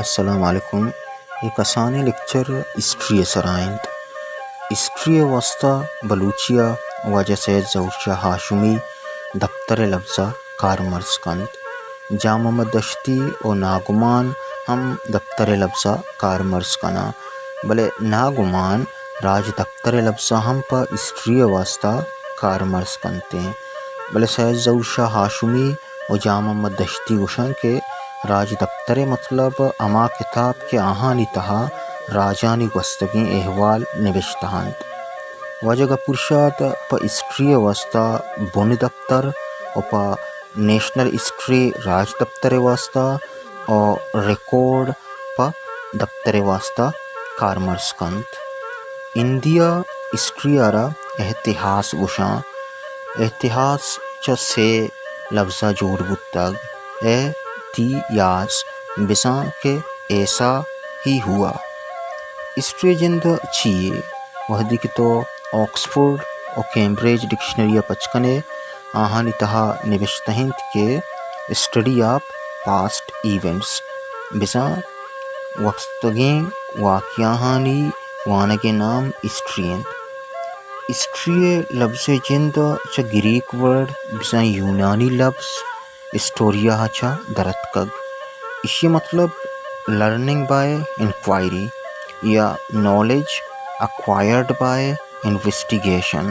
السلام علیکم۔ اے کسانیں لیکچر ہسٹری ءِ سرا اِنت۔ ہسٹری ءِ واستہ بلوچی ءَ واجہ سید ظہور شاہ ہاشمی دپتر ءِ لبز ءَ کارمرز کنت۔ جان محمد دشتی ءُ ناگمان ہم دپتر ءِ لبز ءَ کارمرز کناں، بلے ناگمان راجدپتر ءِ لبز ءَ ہم پہ ہسٹری ءِ واستہ کارمرز کنت ایں۔ بلے سید ظہور شاہ ہاشمی ءُ جان محمد دشتی گوشاں کہ راجدپتر ءِ مطلب ہما کتاب کہ آہانی تہا راجانی گوستگیں احوال نبشتہ اَنت۔ واجہ گپور شاد پہ ہسٹری ءِ واستہ بن دپتر ءُ پہ نیشنل ہسٹری راجدپتر ءِ واستہ ءُ ریکارڈ پہ دپتر ءِ واستہ کارمرز کنت۔ ہندی ءَ ہسٹری ءَ را اتہاس گوشاں۔ اتہاس چہ سے لبز ءَ جوڑ بوتگ، اے تی یاس، بزاں کہ ایسا ہی ہوا۔ ہسٹری ءِ جند چی یے؟ وہدے کہ تو آکسفورڈ ءُ کیمبرج ڈکشنری ءَ پچ کن ئے، آہانی تہا نبشتہ اِنت کہ اسٹڈی آف پاسٹ ایونٹس، بزاں گوستگیں واقعہانی وانگ ءِ نام ہسٹری اِنت۔ ہسٹری ءِ لبز ءِ جند چہ گریک ورڈ بزاں یونانی لبز ہسٹوریا ءَ چہ در اتکگ۔ ایشی ءِ مطلب لرننگ بائی انکوائری یا نالج اکوائرڈ بائی انویسٹیگیشن،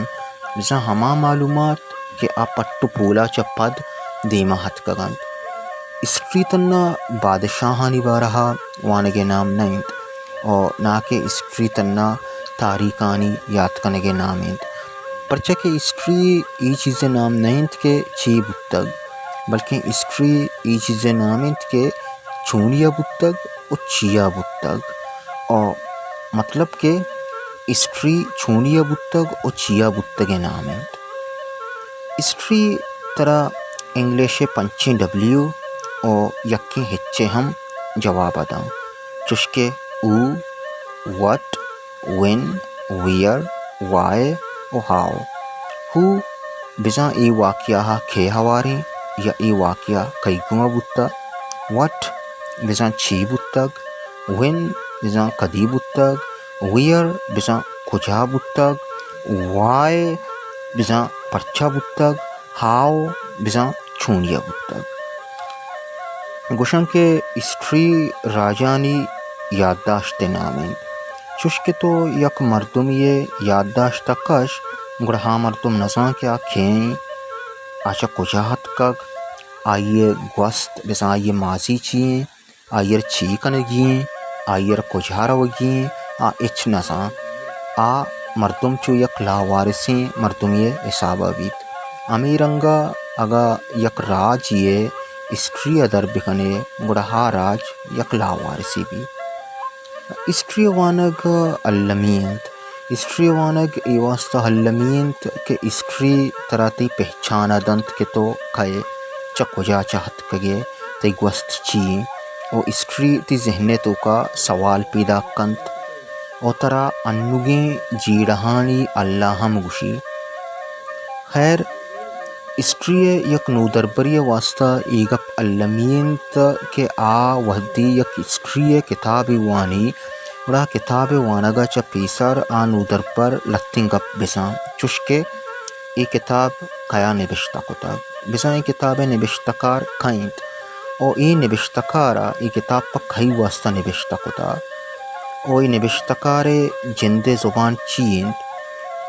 بزاں ہما معلومات کہ آ پٹ ءُ پول ءَ چہ پد دیم ءَ اتکگ اَنت۔ ہسٹری تھنا بادشاہانی بارہ ءَ وانگ ءِ نام نہ اِنت ءُ نا کہ ہسٹری تھنا تاریخانی یات کنگ ءِ نام اِنت، پرچا کہ ہسٹری اے چیز ءِ نام نہ اِنت کہ چی بوتگ، بلکیں ہسٹری اے چیز ءِ نام اِنت کہ چونیا بوتگ ءُ چیا بوتگ ءُ مطلب کہ ہسٹری چونیا بوتگ ءُ چیا بوتگ ءِ نام اِنت۔ ہسٹری ترا انگلش ءِ پنچیں ڈبلیو ءُ یکیں ایچ ءِ ہم جواب ءَ داں، چوشکہ ہو، وٹ، وین، ویئر، وائے ءُ ہاؤ۔ ہو بزاں اے واقعہ ءَ کئے ہواریں یا اے واقعہ کئی گوما بوتہ، وٹ بزاں چی بوتگ، وین بزاں کدی بوتگ، ویئر بزاں کجا بوتگ، وائے بزاں پرچا بوتگ، ہاؤ بزاں چونیا بوتگ۔ گوشاں کہ ہسٹری راجانی یادداشت ءِ نام اِنت۔ چوشکہ تو یک مردمے ءِ یادداشت ءَ کش، گڑا آ مردم نزان کہ آ کئے اِنت، آ چہ کجا اتکگ، آئی ءِ گوست بزاں آئی ءِ ماضی چی اِنت، آئی ءَ را چی کنگی اِنت، آئی ءَ را کجا روگی اِنت، آ ہچ نزان۔ آ مردم چو یک لاوارثیں مردمے ءِ حساب ءَ بیت۔ ہمے رنگ ءَ اگاں یک راجے ءِ ہسٹری ءَ در بکن ئے، گڑا آ راج یک لاوارثے بیت۔ ہسٹری ءِ وانگ المی اِنت۔ ہسٹری ءِ وانگ اے واستہ المی اِنت کہ ہسٹری ترا تئی پہچان ءَ دنت کہ تو کئے، چہ کجا چہ اتکگ ئے، تئی گوست چی اِنت، ءُ ہسٹری تئی ذہن ءِ توکا سوال پیداک کنت ءُ ترا انوگیں جیڑہانی حل ءَ ہم گوشی۔ خیر، ہسٹری ءِ یک نودربرے ءِ واستہ اے گپ المی اِنت کہ آ وہدے یک ہسٹری ءِ کتابے وانی، گڑا کتاب ءِ وانگ ءَ چہ پیسر آ نودربر لہتیں گپ بزان، چوشکہ اے کتاب کیا نبشتہ کتگ، بزان اے کتاب ءِ نبشتہ کار کئے اِنت ءُ اے نبشتہ کار ءَ اے کتاب پہ کئی واستہ نبشتہ کتگ ءُ اے نبشتہ کار ءِ جند ءِ زبان چی اِنت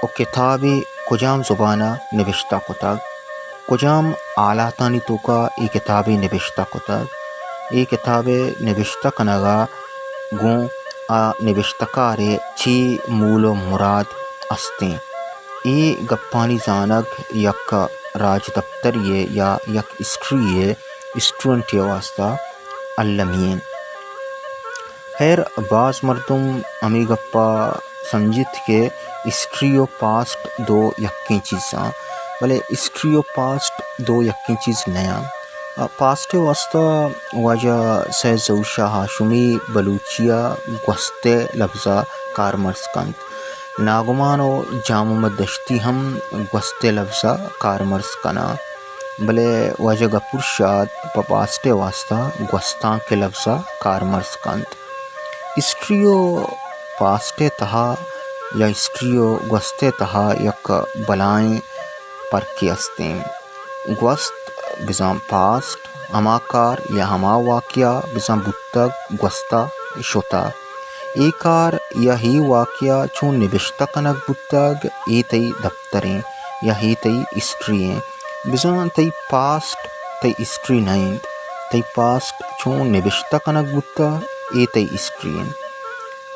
ءُ کتاب ءَ کجام زبان ءَ نبشتہ کتگ، کجام حالاتانی توکا اے کتاب ءَ نبشتہ کتگ، اے کتاب ءِ نبشتہ کنگ ءَ گوں آ نبشتہ کار ءِ چی مول ءُ مراد است اِنت۔ اے گپانی زانگ یک راجدپترے ءِ یا یک ہسٹری ءِ اسٹوڈنٹے ءِ واستہ المی اِنت۔ خیر، باز مردم ہمے گپ ءَ سمجھیت کہ ہسٹری ءُ پاسٹ دو یکیں چیز اَنت، بلے ہسٹری ءُ پاسٹ دو یکیں چیز نہ اَنت۔ پاسٹ ءِ واستہ واجہ سید ظہور شاہ ہاشمی بلوچی ءَ گوست ءِ لبز ءَ کارمرز کنت۔ ناگمان ءُ جان محمد دشتی ہم گوست ءِ لبز ءَ کارمرز کناں۔ بلے واجہ گپور شاد پہ پاسٹ ءِ واستہ گوستانک ءِ لبز ءَ کارمرز کنت۔ ہسٹری ءُ پاسٹ ءِ تہا یا ہسٹری ءُ گوست ءِ تہا یک بلاہیں پرکے است ایں۔ گوست بزاں پاسٹ ہما کار یا ہما واقعہ بزاں بوتگ، گوست ءَ شتہ۔ اے کار یا اے واقعہ چون نبشتہ کنگ بوتگ، اے تئی دپتر ایں یا اے تئی ہسٹری ایں۔ بزاں تئی پاسٹ تئی ہسٹری نہ اِنت۔ تئی پاسٹ چون نبشتہ کنگ بوتہ، اے تئی ہسٹری اِنت۔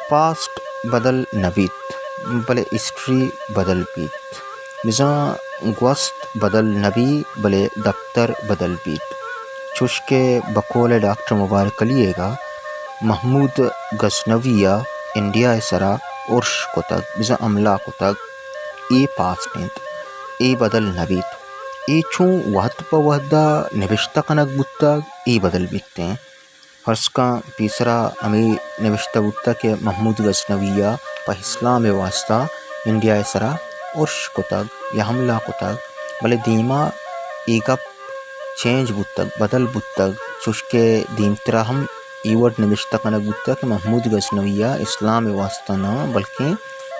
پاسٹ بدل نہ بیت، بلے ہسٹری بدل بیت۔ بزاں گوست بدل نہ بیت، بلے دپتر بدل بیت۔ چوش کہ بقول ڈاکٹر مبارک علی ئیگ ءَ محمود غزنوی ءَ انڈیا ءِ سرا ارش کتگ، بزاں حملہ کتگ۔ اے پاسٹ اِنت، اے بدل نہ بیت۔ اے چون وہد پہ وہد ءَ نبشتہ کنگ بوتگ، اے بدل بیت ایں۔ فرض کن پیسرا ہمے نبشتہ بوتگ کہ محمود غزنوی ءَ پہ اسلام ءِ واستہ انڈیا ءِ سرا ارش کتگ یا حملہ کتگ، بلے دیما اے گپ چینج بوتگ، بدل بوتگ، چوش کہ دیمترا ہم اے وڑ نبشتہ کنگ بوتگ کہ محمود غزنوی ءَ اسلام ءِ واستہ نہ، بلکیں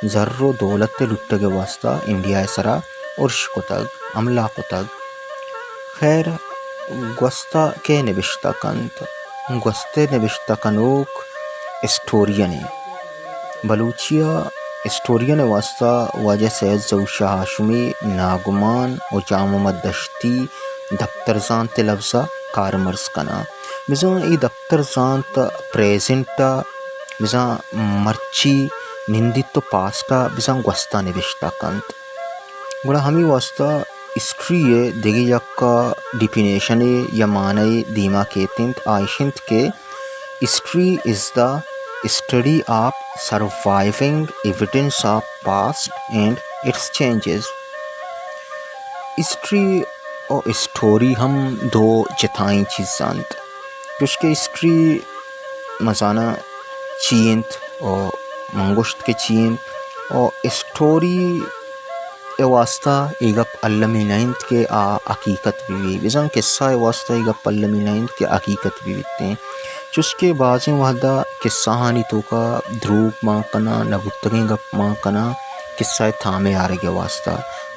زر ءُ دولت ءِ لٹگ ءِ واستہ انڈیا ءِ سرا ارش کتگ، حملہ کتگ۔ خیر، گوست ءَ کئے نبشتہ کنت؟ گوست ءِ نبشتہ کنوک ہسٹورین ایں۔ بلوچی ءِ ہسٹورین ءِ واستہ واجہ سید ظہور شاہ ہاشمی ناگمان ءُ جان محمد دشتی دپتر زانت ءِ لبز ءَ کارمرز کناں۔ بزاں اے دپتر زانت پریزنٹ ءَ، بزاں مرچی نندیت ءُ پاسٹ ءَ، بزاں گوست ءَ نبشتہ کنت۔ گڑا ہمے واستہ ہسٹری ءِ دگہ یک ڈیفینیشنے یا معنی دیما کیت اِنت، آ اِش اِنت کہ history is the study of surviving evidence of past and its changes. History ءُ ہسٹوری ہم دو جتائیں چیز اَنت۔ چوش کہ ہسٹری مزاناں چی اِنت ءُ من گوشت کہ چی اِنت ءُ ہسٹوری ءِ واستہ اے گپ المی نہ اِنت کہ آ حقیقت بہ بیت، بزاں قصہ ءِ واستہ اے گپ المی نہ اِنت کہ حقیقت بہ بیت ایں۔ چوش کہ بازیں وہدا قصہانی توکا دروگ مان کناں، نہ بوتگیں گپ مان کناں، قصہ ءِ تامے آرگ ءِ واستہ،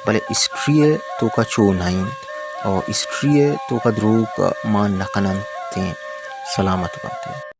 بلے ہسٹری ءِ توکا چو نہ اِنت ءُ ہسٹری ءِ توکا دروگ مان نہ کن اَنت ایں۔ سلامت بات ئے۔